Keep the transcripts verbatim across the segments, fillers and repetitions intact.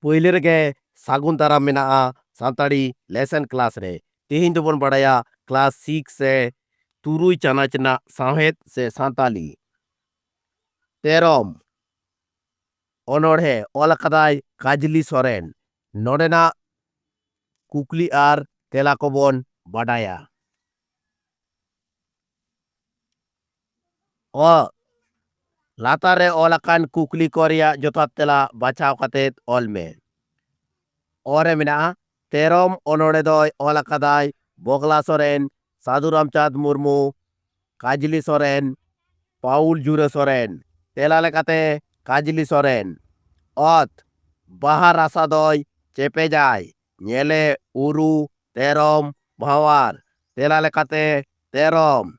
ᱯᱳᱭᱞᱳ ᱨᱮᱜᱮ ᱥᱟᱹᱜᱩᱱ ᱫᱟᱨᱟᱢ ᱢᱮᱱᱟᱜᱼᱟ ᱥᱟᱱᱛᱟᱲᱤ ᱞᱮᱥᱚᱱ ᱠᱞᱟᱥ ᱨᱮ᱾ ᱛᱮᱦᱮᱧ ᱫᱚᱵᱚᱱ ᱵᱟᱲᱟᱭᱟ ᱠᱞᱟᱥ ᱥᱤᱠᱥ ᱥᱮ ᱛᱩᱨᱩᱭ ᱪᱟᱱᱟᱪ ᱨᱮᱱᱟᱜ ᱥᱟᱶᱦᱮᱫ ᱥᱮ ᱥᱟᱱᱛᱟᱞᱤ᱾ ᱛᱮᱨᱚᱢ ᱚᱱᱚᱬᱦᱮ ᱚᱞ ᱟᱠᱟᱫᱟᱭ ᱠᱟᱡᱽᱞᱤ ᱥᱚᱨᱮᱱ᱾ ᱱᱚᱰᱮᱱᱟᱜ ᱠᱩᱠᱞᱤ ᱟᱨ ᱛᱮᱞᱟ ᱠᱚᱵᱚᱱ ᱵᱟᱰᱟᱭᱟ᱾ ᱚ, ᱞᱟᱛᱟᱨ ᱨᱮ ᱚᱞ ᱟᱠᱟᱱ ᱠᱩᱠᱞᱤ ᱠᱚ ᱨᱮᱭᱟᱜ ᱡᱚᱛᱷᱟᱛ ᱛᱮᱞᱟ ᱵᱟᱪᱷᱟᱣ ᱠᱟᱛᱮ ᱚᱞ ᱢᱮ᱾ ᱚ ᱨᱮ ᱢᱮᱱᱟᱜᱼᱟ, ᱛᱮᱨᱚᱢ ᱚᱱᱚᱬᱦᱮ ᱫᱚᱭ ᱚᱞ ᱟᱠᱟᱫᱟᱭ ᱵᱚᱜᱽᱞᱟ ᱥᱚᱨᱮᱱ, ᱥᱟᱹᱫᱷᱩ ᱨᱟᱢᱪᱟᱸᱫᱽ ᱢᱩᱨᱢᱩ, ᱠᱟᱡᱽᱞᱤ ᱥᱚᱨᱮᱱ, ᱯᱟᱣᱩᱞ ᱡᱩᱨᱟᱹ ᱥᱚᱨᱮᱱ᱾ ᱛᱮᱞᱟ ᱞᱮᱠᱟᱛᱮ ᱠᱟᱡᱽᱞᱤ ᱥᱚᱨᱮᱱ᱾ ᱚᱛ, ᱵᱟᱦᱟ ᱨᱟᱥᱟ ᱫᱚᱭ ᱪᱮᱯᱮᱡᱟᱭ, ᱧᱮᱞᱮ ᱩᱨᱩ, ᱛᱮᱨᱚᱢ, ᱵᱷᱟᱶᱟᱨ᱾ ᱛᱮᱞᱟ ᱞᱮᱠᱟᱛᱮ ᱛᱮᱨᱚᱢ᱾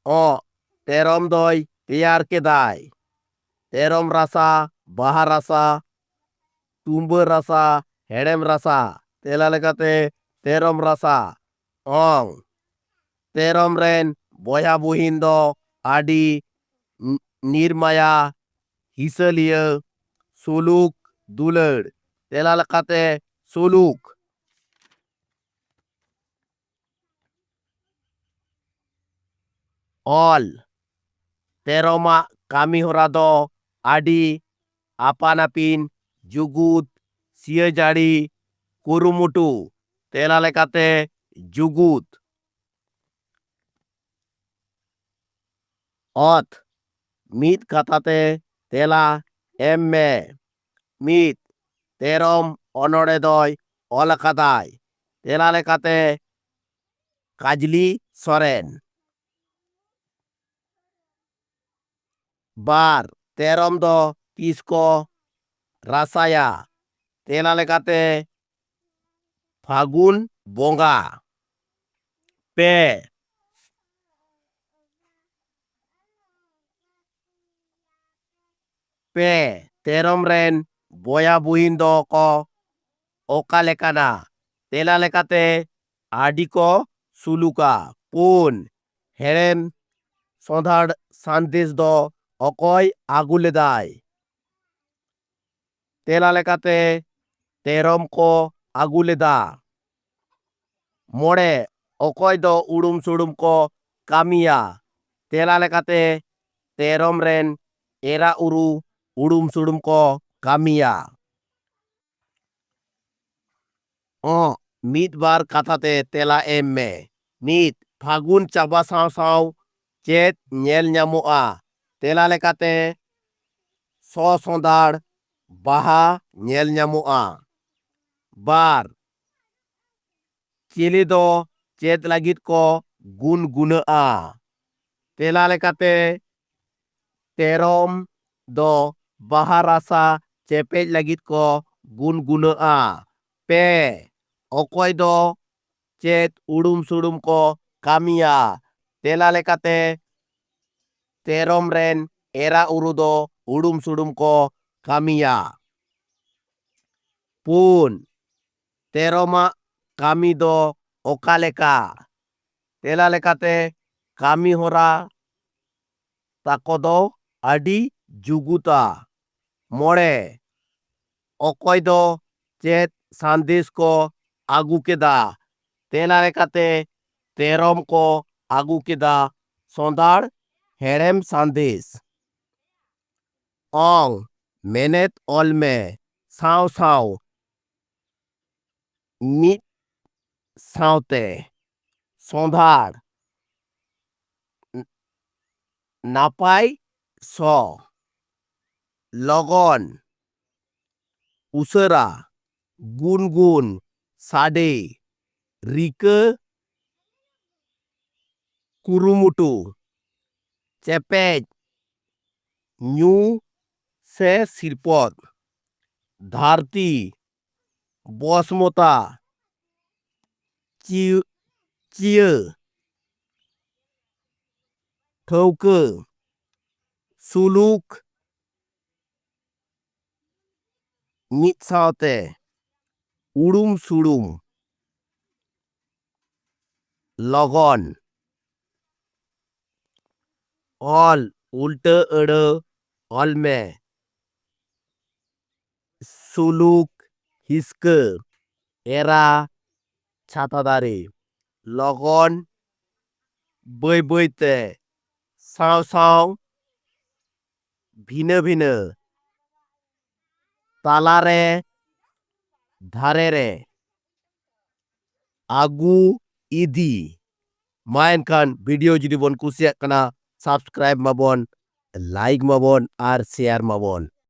ᱚ, ᱛᱮᱨᱚᱢ ᱫᱚᱭ ᱛᱮᱭᱟᱨ ᱠᱮᱫᱟᱭ᱾ ᱛᱮᱨᱚᱢ ᱨᱟᱥᱟ, ᱵᱟᱦᱟ ᱨᱟᱥᱟ, ᱛᱩᱢᱵᱟᱹ ᱨᱟᱥᱟ, ᱦᱮᱲᱮᱢ ᱨᱟᱥᱟ᱾ ᱛᱮᱞᱟ ᱞᱮᱠᱟᱛᱮ ᱛᱮᱨᱚᱢ ᱨᱟᱥᱟ᱾ ᱚᱝ, ᱛᱮᱨᱚᱢ ᱨᱮᱱ ᱵᱚᱭᱦᱟ ᱵᱩᱦᱤᱱ ᱫᱚ ᱟᱹᱰᱤ ᱱᱤᱨᱢᱟᱭᱟ, ᱦᱤᱥᱟᱹᱞᱤᱭᱟᱹ, ᱥᱩᱞᱩᱠ, ᱫᱩᱞᱟᱹᱲ᱾ ᱛᱮᱞᱟ ᱞᱮᱠᱟᱛᱮ ᱥᱩᱞᱩᱠ᱾ ᱚᱞ, ᱛᱮᱨᱚᱢᱟᱜ ᱠᱟᱹᱢᱤ ᱦᱚᱨᱟ ᱫᱚ ᱟᱹᱰᱤ ᱟᱯᱟᱱ ᱟᱹᱯᱤᱱ, ᱡᱩᱜᱩᱫ, ᱥᱤᱭᱟᱹᱡᱟᱹᱲᱤ, ᱠᱩᱨᱩᱢᱩᱴᱩ᱾ ᱛᱮᱞᱟ ᱞᱮᱠᱟᱛᱮ ᱡᱩᱜᱩᱫ᱾ ᱚᱛ, ᱢᱤᱫ ᱠᱟᱛᱷᱟ ᱛᱮ ᱛᱮᱞᱟ ᱮᱢ ᱢᱮ᱾ ᱢᱤᱫ, ᱛᱮᱨᱚᱢ ᱚᱱᱚᱬᱦᱮ ᱫᱚᱭ ᱚᱞ ᱟᱠᱟᱫᱟᱭ᱾ ᱛᱮᱞᱟ ᱞᱮᱠᱟᱛᱮ ᱠᱟᱡᱽᱞᱤ ᱥᱚᱨᱮᱱ᱾ ᱵᱟᱨ, ᱛᱮᱨᱚᱢ ᱫᱚ ᱛᱤᱥ ᱠᱚ ᱨᱟᱥᱟᱭᱟ? ᱛᱮᱞᱟ ᱞᱮᱠᱟᱛᱮ ᱯᱷᱟᱹᱜᱩᱱ ᱵᱚᱸᱜᱟ᱾ ᱯᱮ, ᱯᱮ, ᱛᱮᱨᱚᱢ ᱨᱮᱱ ᱵᱚᱭᱦᱟ ᱵᱩᱦᱤᱱ ᱫᱚ ᱠᱚ ᱚᱠᱟ ᱞᱮᱠᱟᱱᱟ? ᱛᱮᱞᱟ ᱞᱮᱠᱟᱛᱮ ᱟᱹᱰᱤ ᱠᱚ ᱥᱩᱞᱩᱠᱟ᱾ ᱯᱩᱱ, ᱦᱮᱲᱮᱢ ᱥᱚᱸᱫᱷᱟᱲ ᱥᱟᱸᱫᱮᱥ ᱫᱚ ᱚᱠᱚᱭ ᱟᱹᱜᱩ ᱞᱮᱫᱟᱭ? ᱛᱮᱞᱟ ᱞᱮᱠᱟᱛᱮ ᱛᱮᱨᱚᱢ ᱠᱚ ᱟᱹᱜᱩ ᱞᱮᱫᱟ᱾ ᱢᱚᱬᱮ, ᱚᱠᱚᱭ ᱫᱚ ᱩᱲᱩᱢ ᱥᱩᱲᱩᱢ ᱠᱚ ᱠᱟᱹᱢᱤᱭᱟ? ᱛᱮᱞᱟ ᱞᱮᱠᱟᱛᱮ ᱛᱮᱨᱚᱢ ᱨᱮᱱ ᱮᱨᱟ ᱩᱨᱩ ᱩᱲᱩᱢ ᱥᱩᱲᱩᱢ ᱠᱚ ᱠᱟᱹᱢᱤᱭᱟ᱾ ᱚᱸ, ᱢᱤᱫ ᱵᱟᱨ ᱠᱟᱛᱷᱟ ᱛᱮ ᱛᱮᱞᱟ ᱮᱢ ᱢᱮ᱾ ᱢᱤᱫ, ᱯᱷᱟᱹᱜᱩᱱ ᱪᱟᱵᱟ ᱥᱟᱶ ᱥᱟᱶ ᱪᱮᱫ ᱧᱮᱞ ᱧᱟᱢᱚᱜᱼᱟ? ᱛᱮᱞᱟ ᱞᱮᱠᱟᱛᱮ ᱥᱚ ᱥᱚᱸᱫᱷᱟᱲ ᱵᱟᱦᱟ ᱧᱮᱞ ᱧᱟᱢᱚᱜᱼᱟ᱾ ᱵᱟᱨ, ᱪᱤᱞᱤ ᱫᱚ ᱪᱮᱫ ᱞᱟᱹᱜᱤᱫ ᱠᱚ ᱜᱩᱱᱜᱩᱱᱟᱹᱜᱼᱟ? ᱛᱮᱞᱟ ᱞᱮᱠᱟᱛᱮ ᱛᱮᱨᱚᱢ ᱫᱚ ᱵᱟᱦᱟ ᱨᱟᱥᱟ ᱪᱮᱯᱮᱡ ᱞᱟᱹᱜᱤᱫ ᱠᱚ ᱜᱩᱱᱜᱩᱱᱟᱹᱜᱼᱟ᱾ ᱯᱮ, ᱚᱠᱚᱭ ᱫᱚ ᱪᱮᱫ ᱩᱲᱩᱢ ᱥᱩᱲᱩᱢ ᱠᱚ ᱠᱟᱹᱢᱤᱭᱟ? ᱛᱮᱞᱟ ᱞᱮᱠᱟᱛᱮ ᱛᱮᱨᱚᱢ ᱨᱮᱱ ᱮᱨᱟ ᱩᱨᱩ ᱫᱚ ᱩᱲᱩᱢ ᱥᱩᱲᱩᱢ ᱠᱚ ᱠᱟᱹᱢᱤᱭᱟ᱾ ᱯᱩᱱ, ᱛᱮᱨᱚᱢᱟᱜ ᱠᱟᱹᱢᱤ ᱫᱚ ᱚᱠᱟ ᱞᱮᱠᱟ? ᱛᱮᱞᱟ ᱞᱮᱠᱟᱛᱮ ᱠᱟᱹᱢᱤ ᱦᱚᱨᱟ ᱛᱟᱠᱚ ᱫᱚ ᱟᱹᱰᱤ ᱡᱩᱜᱩᱛᱟ᱾ ᱢᱚᱬᱮ, ᱚᱠᱚᱭ ᱫᱚ ᱪᱮᱫ ᱥᱟᱸᱫᱮᱥ ᱠᱚ ᱟᱹᱜᱩ ᱠᱮᱫᱟ? ᱛᱮᱞᱟ ᱞᱮᱠᱟᱛᱮ ᱛᱮᱨᱚᱢ ᱠᱚ ᱟᱹᱜᱩ ᱠᱮᱫᱟ ᱥᱚᱸᱫᱷᱟᱲ ᱦᱮᱲᱮᱢ ᱥᱟᱸᱫᱮᱥ᱾ ᱚᱝ, ᱢᱮᱱᱮᱛ ᱚᱞ ᱢᱮ, ᱥᱟᱶ ᱥᱟᱶ, ᱢᱤᱫ ᱥᱟᱶᱛᱮ, ᱥᱚᱸᱫᱷᱟᱲ, ᱱᱟᱯᱟᱭ ᱥᱚ, ᱞᱚᱜᱚᱱ, ᱩᱥᱟᱹᱨᱟ, ᱜᱩᱱᱜᱩᱱ, ᱥᱟᱰᱮ, ᱨᱤᱠᱟᱹ, ᱠᱩᱨᱩᱢᱩᱴᱩ, ᱪᱮᱯᱮᱡ, ᱧᱩ ᱥᱮ ᱥᱤᱨᱯᱚᱫ, ᱫᱷᱟᱹᱨᱛᱤ, ᱵᱚᱥᱢᱚᱛᱟ, ᱪᱤ-, ᱪᱤᱭᱟᱹ, ᱴᱷᱟᱹᱣᱠᱟᱹ, ᱥᱩᱞᱩᱠ, ᱢᱤᱫ ᱥᱟᱶᱛᱮ, ᱩᱲᱩᱢ ᱥᱩᱲᱩᱢ, ᱞᱚᱜᱚᱱ᱾ ᱚᱞ, ᱩᱞᱴᱟᱹ ᱟᱹᱲᱟᱹ ᱚᱞ ᱢᱮ᱾ ᱥᱩᱞᱩᱠ ᱦᱤᱥᱠᱟᱹ, ᱮᱨᱟ ᱪᱷᱟᱛᱟ ᱫᱟᱨᱮ, ᱞᱚᱜᱚᱱ ᱵᱟᱹᱭ ᱵᱟᱹᱭ ᱛᱮ, ᱥᱟᱶ ᱥᱟᱶ ᱵᱷᱤᱱᱟᱹ ᱵᱷᱤᱱᱟᱹ, ᱛᱟᱞᱟᱨᱮ, ᱫᱷᱟᱨᱮ ᱨᱮ, ᱟᱹᱜᱩ, ᱤᱫᱤ᱾ ᱢᱟ ᱮᱱᱠᱷᱟᱱ video ᱡᱩᱫᱤ ᱵᱚᱱ ᱠᱩᱥᱤᱭᱟᱜ ᱠᱟᱱᱟ, subscribe ᱢᱟᱵᱚᱱ, like ᱢᱟᱵᱚᱱ ᱟᱨ share ᱢᱟᱵᱚᱱ᱾